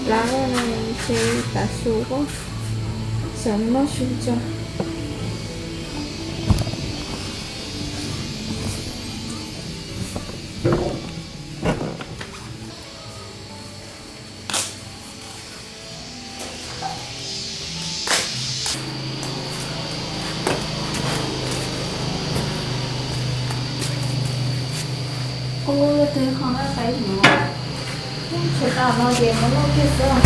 Plab no ntshe tav su, xav mus noj su tso. Ua twg ho nqaij qaib no, tshuav tas no ces muab loj kiag xwb.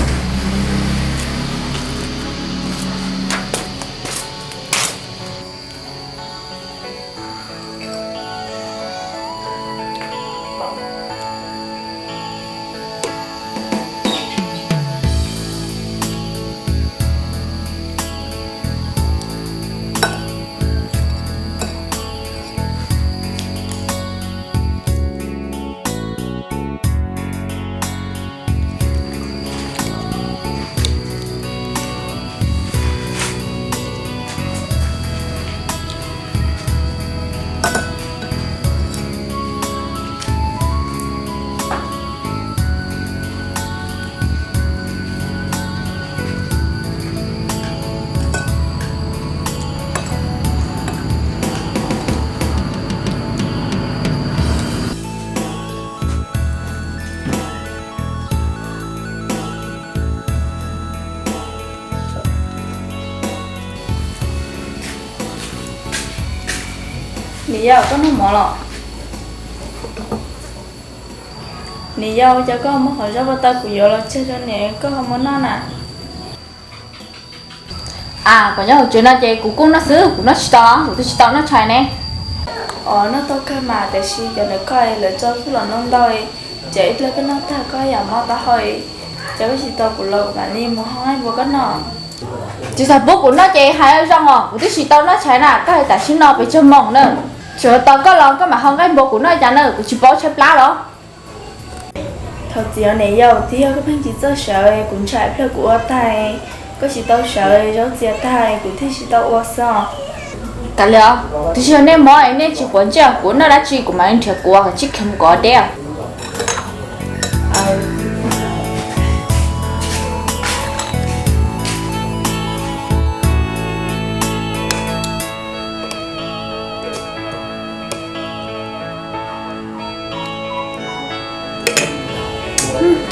Niam yau, koj noj mov los? Niam yau, cas koj muab qhov zaub paj taw kuv yuav los tseg rau niam koj ho muab noj na? As, koj nyob hauv tsev no ces kuv kuj noj xwb, kuv noj tsis tau, kuv twb tsis tau noj tshais ne. Os, noj tau kawg mas, tiam sis cov ntawm koj lawv tso tuaj los ntau ntau, ces ib pliag koj noj tag koj yam mob taub hau, ces koj tsis tau kuv los kuv mam li mus hau nqaij npua koj noj. Tsis txhob pub kuv noj ces hais zoo os, kuv twb tsis tau noj tshais na, koj hais tam sim no pes tsawg moos na. Tsuav tos koj los koj mam hau nqaij npua kuv noj cas na, kuv tsis paub tshaib plab los. Thov txim os niam yau, twb yog koj pheej tsis txawj sawv, kuv ntshai pliag kuv ua tag, koj tsis tau sawv, zaub txias tag kuv thiaj tsis tau ua xwb. Kav liam, twb tsis yog nej mob nej tsis quav ntsej, kuv noj dab tsi kuv mam li nrhiav kuv kom tsib kheev mus kov deb.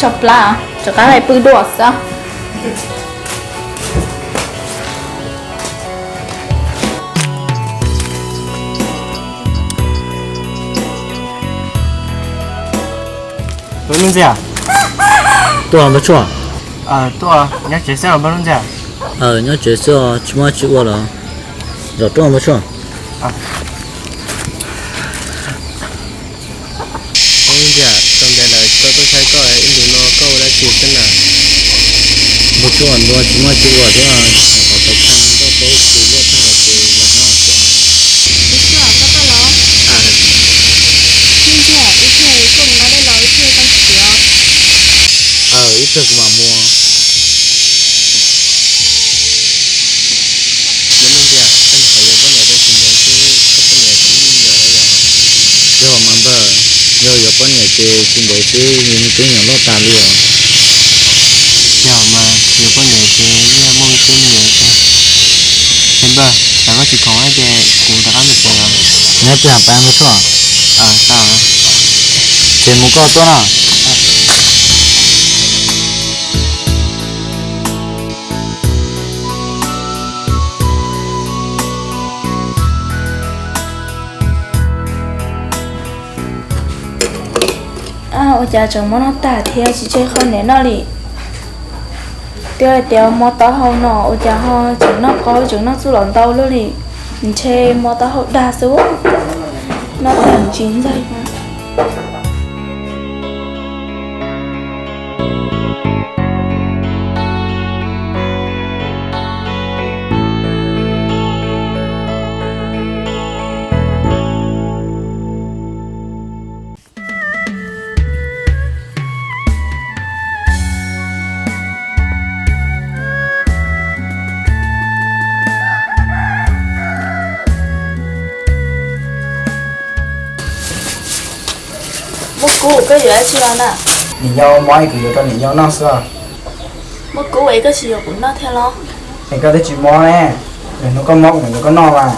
Tso plab, rov qab pw dua xwb. Npawg Nuj Ntxiag, tuaj npawg Tshuaj. Tuaj nyob tsev xwb npawg Nuj Ntxiag. Nyob tsev xwb, tsis muaj tsis ua los. Zaum tuaj npawg Tshuaj. Nuj Ntxiag, tau ntev lawm tsis tau tuaj saib koj, ib ntus no koj ua dab tsi xwb na? Npawg Tshuaj, ntua tsis muaj tsis ua thiab, qhov tau kab ntoj tau kuv luaj tag los ces los no. Npawg Tshuaj, koj tuaj los? Nuj Ntxiag, ib pliag koj mus no dej los ib pliag koj tsis tias. Ib pliag kuv mam mus. Npawg Nuj Ntxiag, koj nyuam qhuav yuav poj niam tau tsis ntev xwb, koj poj niam tsis muaj me nyuam lawm los? Yog mas npawg, yog yuav poj niam ces tsis ntev xwb nws twb nyuam loj tas li os. Yog mas, yuav poj niam ces yeej muaj me tub me nyuam xwb. Es npawg, yog koj tsis khoom ces kuv rov qab mus tsev os. Neb peb ham pab npawg Tshuaj. Ces mus koj tuaj na. Ua cas tseem muab noj tag thiab tsis tseg qhov niam noj li. Twb hais tias mob taub hau no ua cas ho tseem noj qaub tseem noj txuj lom ntau luaj li. Ntshe mob taub hau dag xwb, noj tag tsis ntxaig. Muaj kub, koj yuav dab tsi los na? Niam yau mob kuv yuav rau niam yau noj xwb. Muaj kub es koj tsis yuav kuv noj thiab los? Es koj twb tsis mob ne, lwm hnub koj mob kuv mam yuav koj noj mas.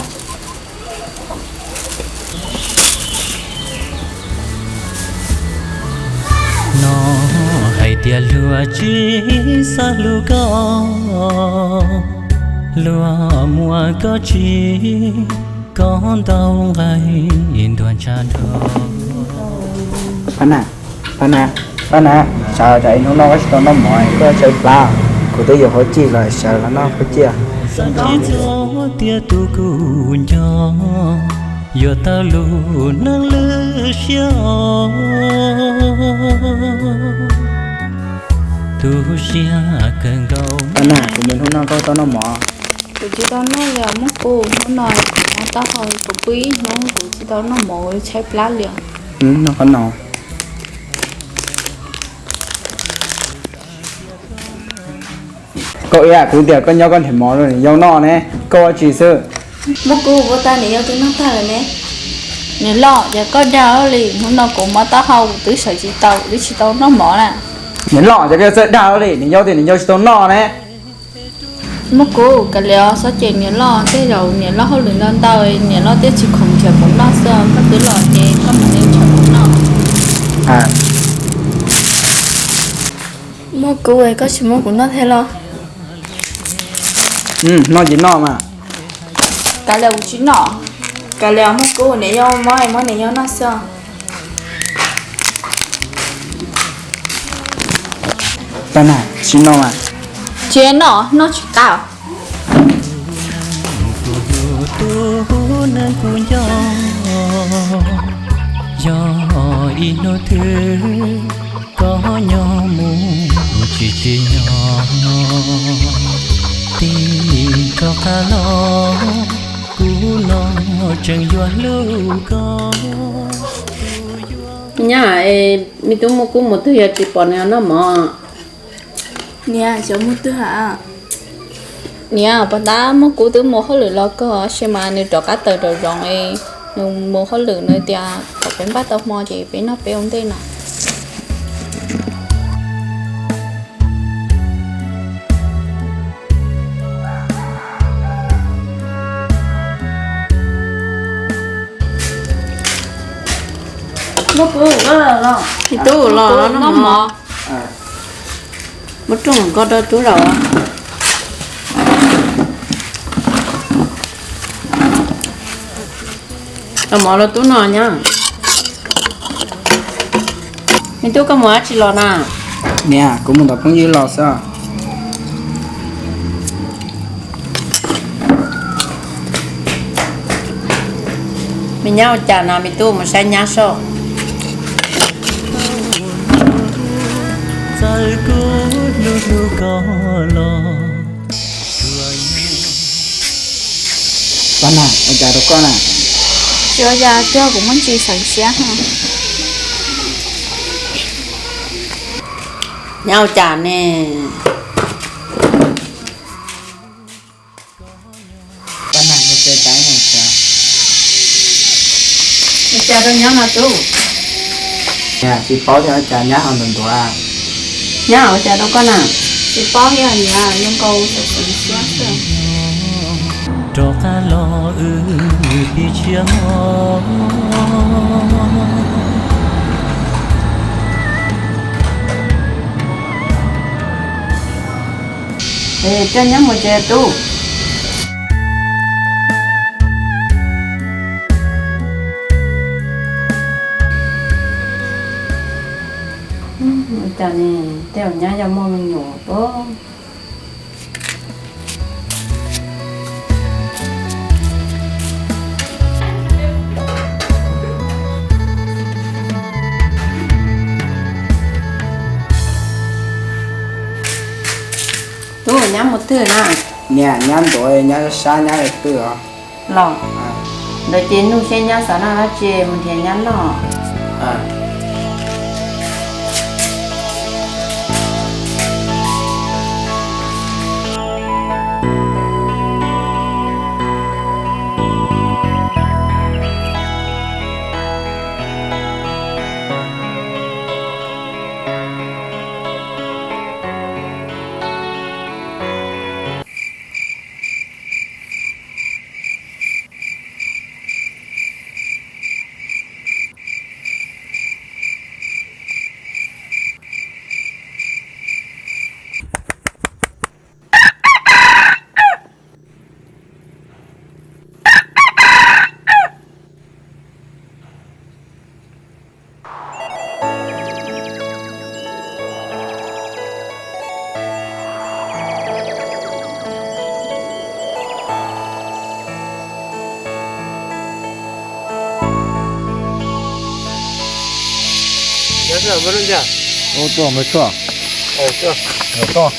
No hais tias luag tsis xav hlub koj, luag muab koj tsim, koj ntaus nqaij ntuag ntshav nrog. Pab na, pab na, pab na, sawv daws ib hnub no koj tsis tau noj mov koj tshaib plab, kuv twb yuav huab cij los sawv los noj huab cij. Tsis txhob tias tus kuv nco, yuav tau lub neej lwj siab os. Tu siab kawg nkaus. Pab na, kuv mus hnub no koj tau noj mov. Kuv tsis tau noj li os Muaj Kub, hnub no kuv mob taub hau, kuv pw ib hnub kuv tsis tau noj mov, tshaib plab li os. Noj qhov no. Koj ib yam kuv tias koj nyob koj nrhiav mov rau niam yau noj ne, koj ua tsi xwb? Muaj Kub, ua cas niam yau twb noj tag lawm ne? Niam loj, cas koj dag li, hnub no kuv mob taub hau kuv twb sawv tsis tau, kuv twb tsis tau noj mov na. Niam loj, cas koj yuav txawj dag li, niam yau tias niam yau tsis tau noj ne. Muaj Kub, kav liam os, txhob cem niam loj, tej zaum niam loj hauj lwm ntau ntau, niam loj thiaj tsis khoom nrhiav kuv noj xwb, koj twb los ces koj mam li nrhiav kuv noj. Muaj Kub, koj tsis muab kuv noj thiab los? Noj ces noj mas. Kav liam, kuv tsis noj. Kav liam os Muaj Kub, niam yau mob es muab niam yau noj xwb os. Pab na, tsis noj mas. Tsis noj, noj tsis qab. Tus neeg kuv nco, yog ib hnub twg koj nyob mus tsis tsim nyog, tig rov qab los, kuv no tseem yuav hlub koj. Nyab, me tub Muaj Kub mus twg yog tsis pom nws noj mov? Niam, xyov mus twg lawm. Niam, puas tab Muaj Kub twb mus hauj lwm los kawg, tab sis mas nws rov qab tawm rau zoov es nws mus hauj lwm, nws tias kom peb npaj tau hmo ces peb noj peb ua ntej no. Muaj Kub, koj los los? Tub, los noj mov. Muab rooj koj rau tub zaum. Los mov los tub noj nyab. Me tub, koj mus dab tsi los na? Niam, kuv mus tom phooj ywg los xwb. Me nyab ua cas na, me tub mus saib nyab soj. Txawm kuv hlub hlub koj los. Pab na, ua cas rau koj na? Tsis ua cas, kuv muaj ntsis xeev siab. Nyab ua cas ne? Ua cas rau nyab no tub? Tsis paub tias ua cas nyab ho ntuav ntuav. Nyab ua cas rau koj na? Tsis paub, yog niam zoo nkaus xeev xeev siab xwb. Rov qab los wb pib tshiab mog. Es coj nyab mus tsev tub. Ua cas ne, tej zaum nyab yog muaj me nyuam tuaj. Tub, nyab mus twg na? Niam, nyab ntuav, nyab sab, nyab twb twb os. Los, ntawd ces nug seb nyab xav noj dab tsi mus nrhiav nyab noj. Ua tuaj npawg Tshuaj. Tuaj. Npawg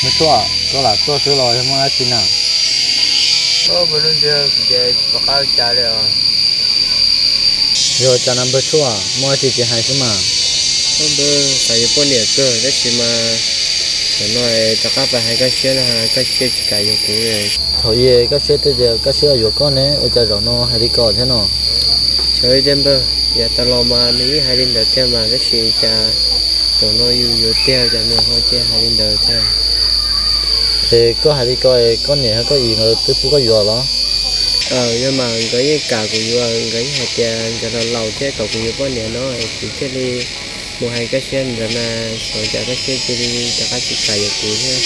Tshuaj, koj lam tuaj xwb los yog muaj dab tsi na? Npawg Nuj Ntsiag, kuv ces tsis pom qab ua cas li os. Yog cas na npawg Tshuaj, muaj dab tsi ces hais xwb mas. Npawg, xav yuav poj niam kawg tab sis mas zaum no rov qab pais hais Kaj Siab no, Kaj Siab tsis kam yuav kuv. Thaum ub Kaj Siab twb tias Kaj Siab yuav koj ne, ua cas zaum no hais li ko thiab no? Xyov li tiag npawg, yav tas los mas nws yeej hais li ntawd tiag mas tab sis cas zaum no yus yuav tiag cas nws ho cia hais li ntawd tiag. Es koj hais li ko es koj niam thiab koj txiv nkawd twb pub koj yuav los? Yog mas nkawd yeej kam kuv yuav, nkawd yeej hais tias nkawd los laus thiab kom kuv yuav poj niam no es kuv thiaj li mus hais Kaj Siab ntawd mas xyov cas Kaj Siab cia li rov qab tsis kam yuav kuv thiab.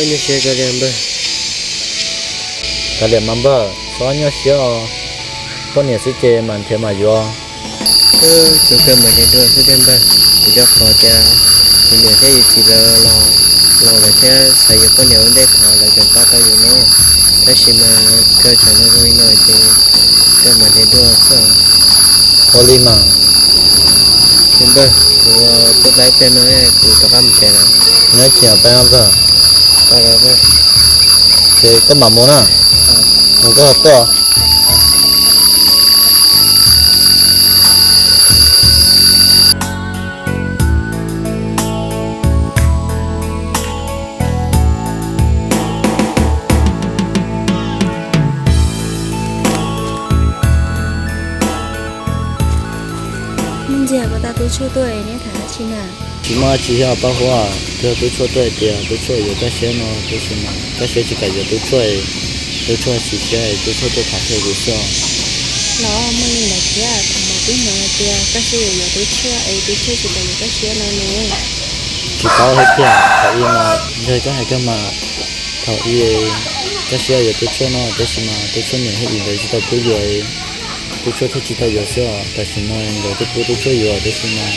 Nyuaj siab kawg li npawg. Kav liam mas npawg, txhob nyuaj siab os. Poj niam xwb ces mam nrhiav mam yuav. Tsuas kawg mam nrhiav dua xwb thiab npawg. Vim rau qhov tias kuv niam thiab yus txiv lawv los laus lawm thiab xav yuav poj niam ua ntej thaum lawv tseem pab tau yus no. Tab sis mas kawg tsam no zoo li no ces kawg mam nrhiav dua xwb os. Ua li mas. Ces npawg, kuv tuaj tau ib pliag no kuv rov qab mus tsev lawm. Nyob tsis peb npawg. Ces koj mam mus na. Mus koj tuaj. Nuj Ntsiag, puas tas Tub Tshuaj tuaj neb tham dab tsi na? Tsis muaj dab tsi thiab Paj Huab, yog Tub Tshuaj tuaj hais tias Tub Tshuaj yuav Kaj Siab no tab sis mas Kaj Siab tsis kam yuav Tub Tshuaj, Tub Tshuaj chim siab es Tub Tshuaj tuaj tham thiab kuv xwb. Los muaj li ntawd thiab, thaum mas twb hnov hais tias Kaj Siab yuav yuav Tub Tshuaj es Tub Tshuaj tsis kam yuav Kaj Siab no ne. Tsis paub thiab tiag, thaum ub mas yog koj hais kawg mas, thaum ub Kaj Siab yuav Tub Tshuaj no tab sis mas Tub Tshuaj niam thiab txiv nkawd tsis tau pub yuav, Tub Tshuaj thiaj tsis tau yuav xwb os. Tam sim no nkawd twb pub Tub Tshuaj yuav tab sis mas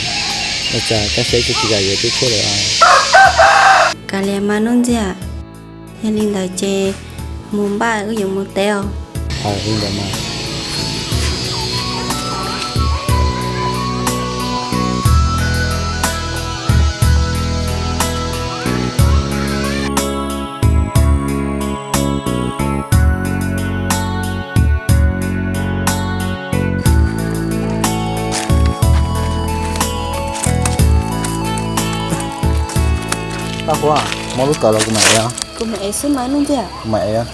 ua cas Kaj Siab tsis kam yuav Tub Tshuaj lawm. Kav liam mas Nuj Ntsiag, yog li ntawd ces mus npaj wb yuav mus teb os. Li ntawd mas. Paj Huab, muab lub kawm los kuv mam ev. Kuv mam ev xwb mas Nuj Ntsiag. Kuv mam ev.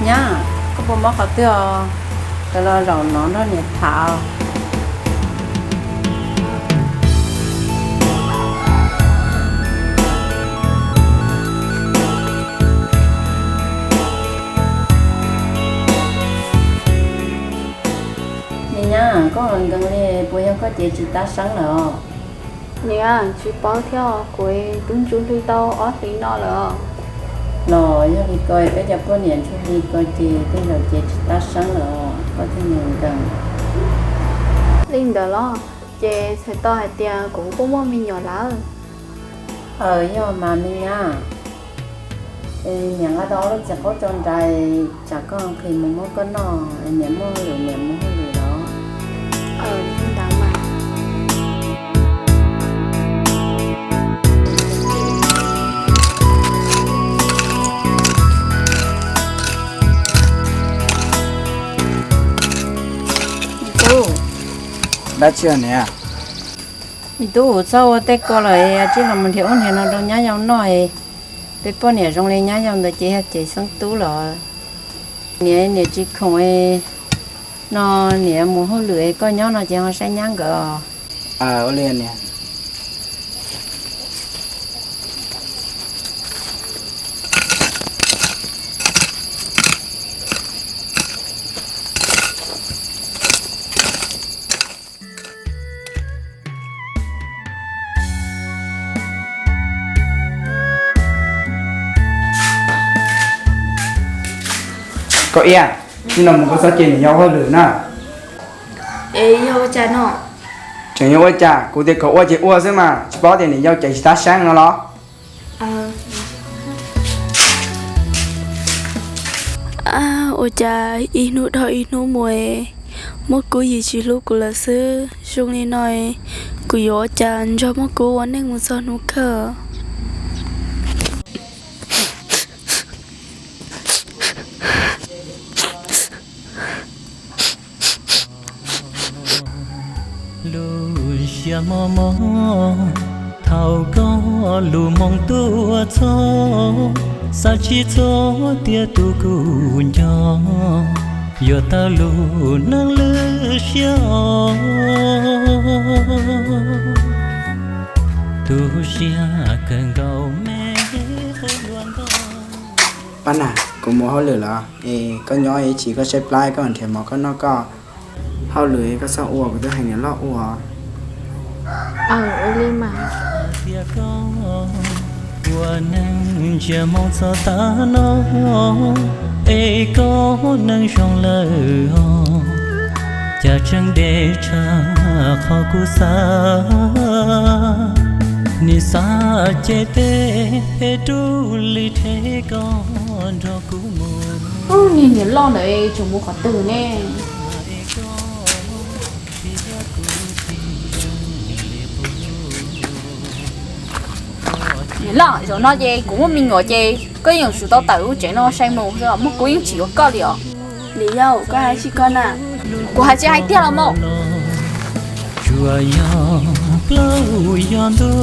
Nyab, koj puas mob qhov twg os? Koj los zaum no nrog niam tham. Niam nyab, koj ua nkees li puas yog koj cev tsis tab seeb lawm os? Niam, tsis paub thiab, kuv twb ntsuj hli tau ob hlis no lawm. Los yog li ko peb cov poj niam ntsuj hli ko ces tej zaum cev tsis tab seeb lawm os, koj thiaj ua nkees. Li ntawd los? Ces txhais tau hais tias kuv kuj muaj me nyuam lawm. Aws, yog mas me nyab. Niam nqa tau ob lub txiv qaub tso nrad, tsam koj nqhis mus muab koj noj, niam muaj hauj lwm niam mus hauj lwm los. Aws, li ntawd mas. Me tub, dab tsi niam? Me tub, txhob ua tej ko lawm, tsij los mus nrhiav ub nrhiav no rau nyab yau noj. Peb poj niam zoo li nyab yau ntawd ces yog cev xeeb tub los. Niam, niam tsis khoom no, niam mus hauj lwm, koj nyob no ces ho saib nyab nkawd os. Ua li niam. Koj Iab, nim no mus koj txhob cia niam yau ua hauj lwm na. Es yog ua cas no? Tseem yog ua cas, kuv tias kom ua ces ua xwb mas, tsis paub tias niam yau ces tsis tab saib no los? Ua cas ib hnub dhau ib hnub mus, Muaj Kub yeej tsis hlub kuv lawm xwb. Zoo li no, kuv yuav ua cas nrog Muaj Kub ua neej mus txog hnub kawg? Lub siab mob mob, thaum koj lub moo tuaj txog, xav tsis txog tias tus kuv nco, yuav tawg lub neej lub siab os. Tu siab kawg nkaus me qub luag nkauj. Pab na, kuv mus hauj lwm lawm es koj nyob ib chim koj saib plab koj nrhiav mov koj noj koj. Hauj lwm koj txhob ua, kuv twb hais niam loj ua. Aw, ua li mas. Ua neej ntsiag moo txog tav no, es koj neej zoo lawm os, cas tseem deb tshaj qhov kuv xav. Nim xav ces tej phem dub li rhe koj nrog kuv mus. Niag niam loj ntawd tseem mus qhov twg ne? Niam loj, zaum no ces kuv muaj me nyuam ces koj yeej yuav tsum tau tawm lub tsev no sai mus, Muaj Kub yeej tsis yuav koj li os. Niam yau, koj hais tsis koj na. Kuv hais tsis hais tiag los mas. Tsuas yog plaub yog ntug,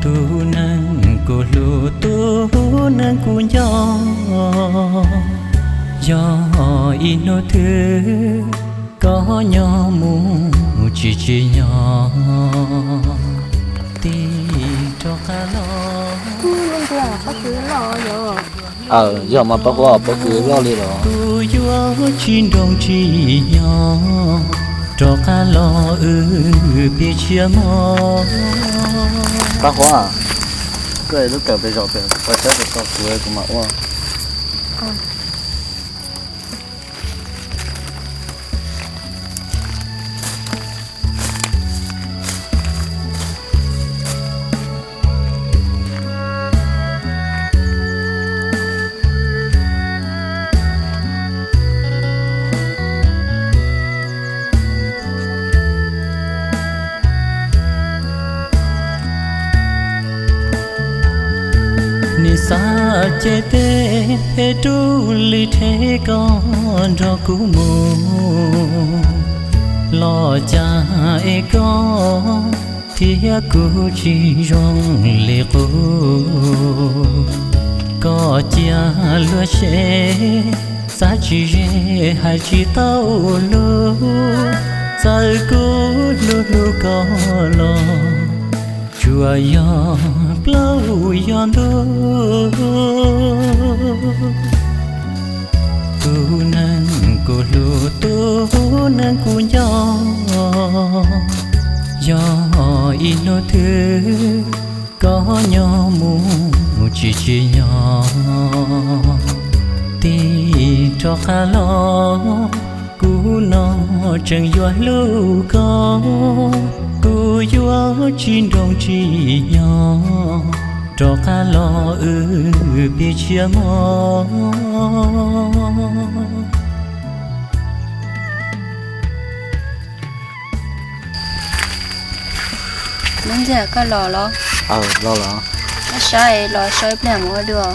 tus neeg kuv hlub tus neeg kuv nco, yog ib hnub twg koj nyob mus tsis tsim nyog tig rov qab los. Aw, yog mas Paj Huab, pob kws loj li los? Kuv yuav tsis nroo tsis nyo rov qab los wb pib tshiab mog. Paj Huab, koj lub kawm pem zaum pem qhov tsheb pem tso kuv, kuv mam ua. Nim xav ces tej phem dub li rhe koj nrog kuv mus, los cas es koj thiab kuv tsis zoo li qub. Koj cia luag seb, xav tsis ze hais tsis tau lus, txawm kuv hlub hlub koj los tsuas yog plaub yog ntug. Tus neeg kuv hlub tus neeg kuv nco, yog ib hnub twg koj nyob mus tsis tsim nyog tig rov qab los, kuv no tseem yuav hlub koj, kuv yuav tsis nroo tsis nyo rov qab los wb pib tshiab mog. Hnub Ntxiag, koj los los? Los los. Koj saib los saib ib pliag mus ua dua.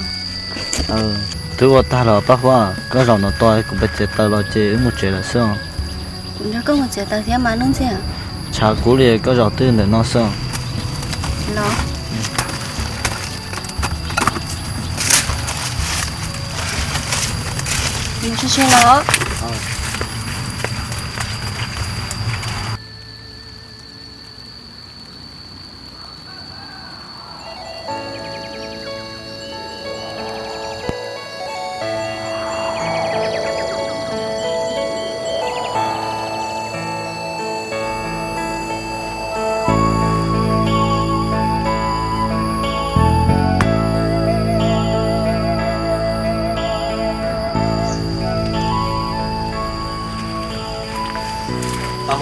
Twb ua tag los Paj Huab, koj zaum no tos kuv pais txiav taws los ces wb mus tsev lawm xwb. Kuv nrog koj mus txiav taws thiab mas Hnub Ntxiag. Tshav kub li, koj zaum twj ntawm no xwb. Los. Mus sib sib los.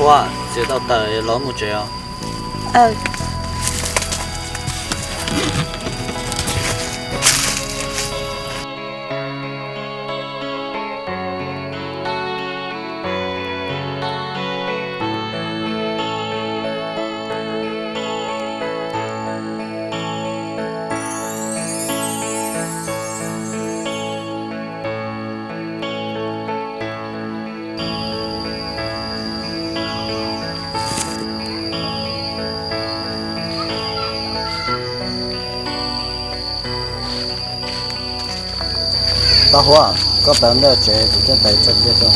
Huab, txiav tau taws los mus tsev os. Paj Huab, koj pab ntawm tsev kuv coj tais tso cia rau.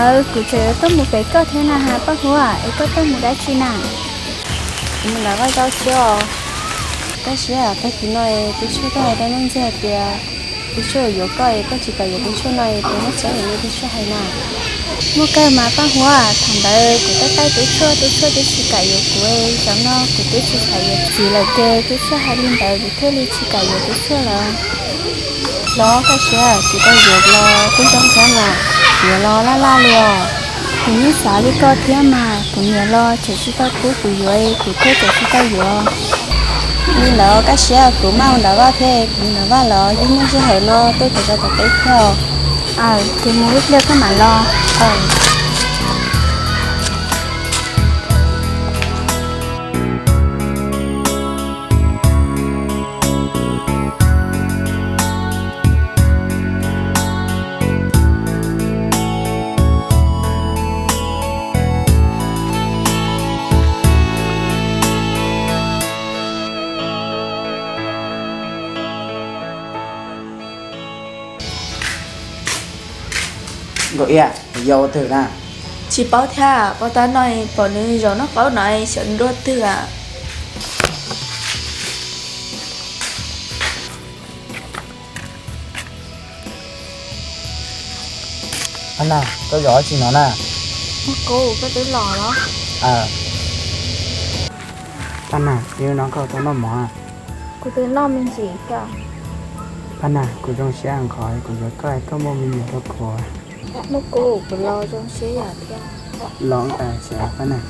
Aw, kuv tseem yuav tuaj mus pem koj thiab na has Paj Huab, es koj tuaj mus dab tsi na? Kuv mus nram vaj zaub xwb os. Tab sis tag kis no Tub Tshuaj tuaj hais rau Nuj Ntxawg tias Tub Tshuaj yuav koj es koj tsis kam yuav Tub Tshuaj no es puas muaj tseeb li Tub Tshuaj hais na? Muaj kawg mas Paj Huab, thaum ntawd kuv twb taij Tub Tshuaj, Tub Tshuaj twb tsis kam yuav kuv, zaum no kuv twb tsis xav yuav txiv lawm ces Tub Tshuaj hais li ntawd kuv thiaj li tsis kam yuav Tub Tshuaj lawm. Los koj siab tsis tau yuav los kuj zoo thiab mas, yuav los laj laj li os. Kuv yeej xav li koj thiab mas, kuv niam los tseem tsis tau pub kuv yuav, kuv thiaj tseem tsis tau yuav. Li ntawd koj siab, kuv maj ua nram vaj thiab, kuv nram vaj los yeej muaj sij hawm no tuaj cov zos tom teb thiab. Aw, ces mus ib pliag koj mam los. Nkauj Iab, yog ua twg na? Tsis paub thiab, pom tag no pom nws zaum noj qaub no xyov nws dua twg a. Phab Nag, koj zaum dab tsi no na? Muaj kub, koj twb los los? Phab Nag, ib hnub no koj tau noj mov? Kuv twb noj me ntsis koj. Phab Nag, kuv zoo siab nqhov kuv yuav koj, koj muaj me nyuam rau kuv. Muaj kub, kuv los zoo siab yam thiab. Los ntawm Phab Nag.